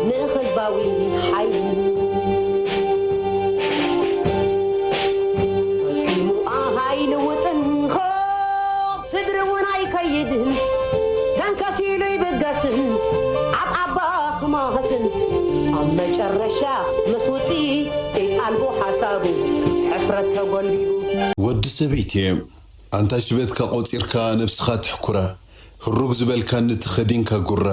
ንህዝባዊ ሓይሊ ፈጺሙ ኣይልውጥን፣ ኸቕ ስድሪ እውን ኣይከይድን። ተንከሲሉ ይብገስን ዓብዓባ ክማህስን፣ ኣብ መጨረሻ ምስ ውጽኢት ኣልቦ ሓሳቡ ሕፍረት ተጎልቢቡ። ወዲ ሰበይቲ እየ ኣንታ ሽበትካ ቆጺርካ ነብስኻ ትሕኩራ፣ ህሩግ ዝበልካኒ ተኸዲንካ ጉራ፣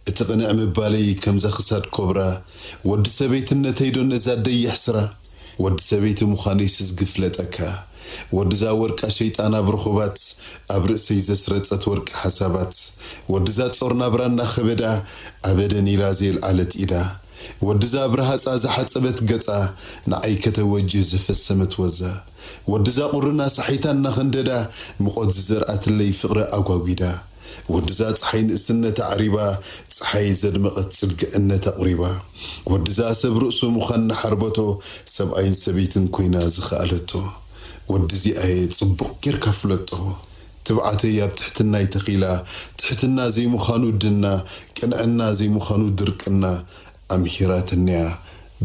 እቲ ቅንዕ ምባለይ ከምዛ ክሳድ ኮብራ፣ ወዲ ሰበይትነተይ ዶ ነዛ ደይሕ ስራ፣ ወዲ ሰበይቲ ምዃነይስ ዝግፍለጠካ፣ ወድዛ ወርቃ ሸይጣን ኣብ ርኹባት፣ ኣብ ርእሰይ ዘስረጸት ወርቂ ሓሳባት፣ ወድዛ ጾር ናብራ እናኸበዳ፣ ኣበደን ኢላ ዘየልዓለት ኢዳ፣ ወድዛ ብረሃጻ ዝሓጸበት ገጻ፣ ንዓይ ከተወጅህ ዝፈሰመት ወዛ፣ ወድዛ ቁርና ሳሒታ እናኸንደዳ፣ ምቖት ዝዘርኣትለይ ፍቕሪ ኣጓጒዳ፣ ወድዛ ጸሓይ ንእስነት ኣዕሪባ፣ ጸሓይ ዘድመቐት ጽግዕነት ኣቑሪባ፣ ወድዛ ሰብ ርእሱ ምዃን እናሓርበቶ፣ ሰብኣይን ሰበይትን ኮይና ዝኸኣለቶ፣ ወድዚኣየ ጽቡቕ ጌርካ ፍለጦ። ትብዓተይ ኣብ ትሕትናይ ተኺላ፣ ትሕትና ዘይምዃኑ ድና፣ ቅንዕና ዘይምዃኑ ድርቅና፣ ኣምሂራትንያ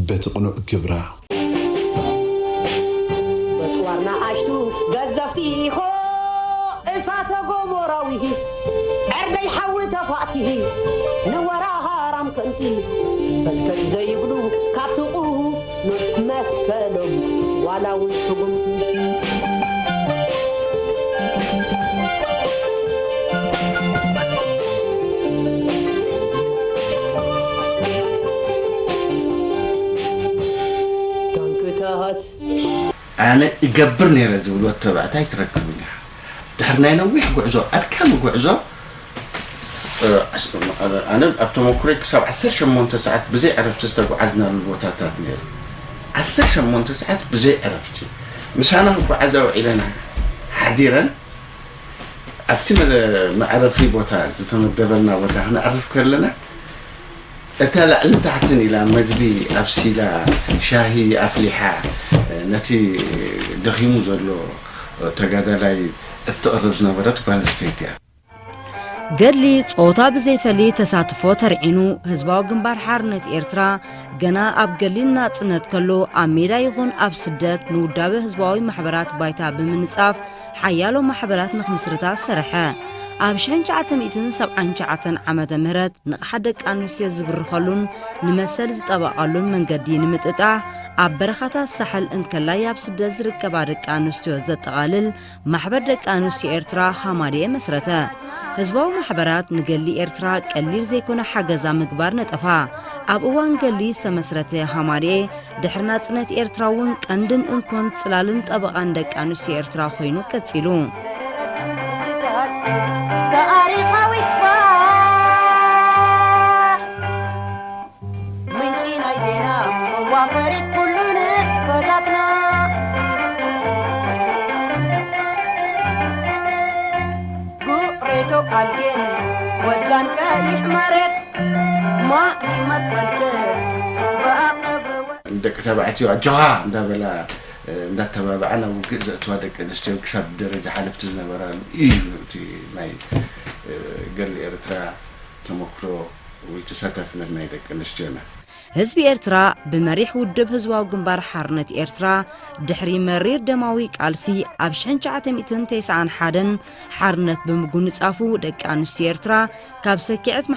በቲ ቅኑዕ ግብራ። ኣጽዋር ንኣሽቱ ገዘፍቲ ኢኾ እሳተ ጎሞራዊ፣ ዕርደይ ሓዊ ተፋእቲ ንወራሃራም ከምቲ ፈልፈል ዘይብሉ ካብ ጥቑ መትከሎም ዋላ እውን ስጉምቲ። ታንክታት ኣነ እገብር ነይረ ዝብል ወዲ ተባዕታይ ትረክብን ኢኻ። ድሕሪ ናይ ነዊሕ ጉዕዞ፣ ኣድካሚ ጉዕዞ፣ ኣነ ኣብ ተመኩሮይ ክሳብ ዓሰርተ ሸሞንተ ሰዓት ብዘይ ዕረፍቲ ዝተጓዓዝናሉ ቦታታት ነይሩ። ዓሰርተ ሸሞንተ ሰዓት ብዘይ ዕረፍቲ ምሳና ክጓዓዛ ውዒለና ሓዲረን ኣብቲ መ- መዕረፊ ቦታ ዝተመደበልና ቦታ ክነዕርፍ ከለና እታ ላዕልን ታሕትን ኢላ መግቢ ኣብሲላ ሻሂ ኣፍሊሓ ነቲ ደኺሙ ዘሎ ተጋዳላይ እትቕርብ ዝነበረት ጓል ኣንስተይቲ እያ። ገድሊ ጾታ ብዘይፈሊ ተሳትፎ ተርዒኑ ህዝባዊ ግንባር ሓርነት ኤርትራ ገና ኣብ ገድሊ ናጽነት ከሎ ኣብ ሜዳ ይኹን ኣብ ስደት ንውዳበ ህዝባዊ ማሕበራት ባይታ ብምንጻፍ ሓያሎ ማሕበራት ንኽምስርታ ዝሰርሐ። ኣብ ሽሕን ትሽዓተ ሚእትን ሰብዓን ትሽዓተን ዓመተ ምህረት ንቕሓት ደቂ ኣንስትዮ ዝብርኸሉን ንመሰል ዝጠበቐሉን መንገዲ ንምጥጣሕ ኣብ በረኻታት ሳሕል እንከላይ ኣብ ስደት ዝርከባ ደቂ ኣንስትዮ ዘጠቓልል ማሕበር ደቂ ኣንስትዮ ኤርትራ ሃማድኤ መስረተ። ህዝባዊ ማሕበራት ንገሊ ኤርትራ ቀሊል ዘይኮነ ሓገዛ ምግባር ነጠፋ። ኣብ እዋን ገሊ ዝተመስረተ ሃማድኤ ድሕሪ ናጽነት ኤርትራ እውን ቀንድን እንኮን ጽላልን ጠበቓን ደቂ ኣንስትዮ ኤርትራ ኮይኑ ቀጺሉ። ታሪኻዊት ፋሕ ምንጪ ናይ ዜና መዋፈሪት ኩሉ ንጥፈታትና ጉዕሬቶ ኣልጌን ወድጋን ቀይሕ መሬት ማሂመት ፈልክት ሩባ ቀብረወ ደቂ ተባዕትዮ ኣጆኻ እንዳበላ እንዳተባብዓ ናብ ውግእ ዘእትዋ ደቂ ኣንስትዮ ክሳብ ደረጃ ሓለፍቲ ዝነበራሉ እዩ እቲ ናይ ገድሊ ኤርትራ ተመክሮ ወይ ተሳታፍነት ናይ ደቂ ኣንስትዮና። ህዝቢ ኤርትራ ብመሪሕ ውድብ ህዝባዊ ግንባር ሓርነት ኤርትራ ድሕሪ መሪር ደማዊ ቃልሲ ኣብ ሽሕን ትሽዓተ ሚእትን ተስዓን ሓደን ሓርነት ብምጉንጻፉ ደቂ ኣንስትዮ ኤርትራ ካብ ሰኪዐት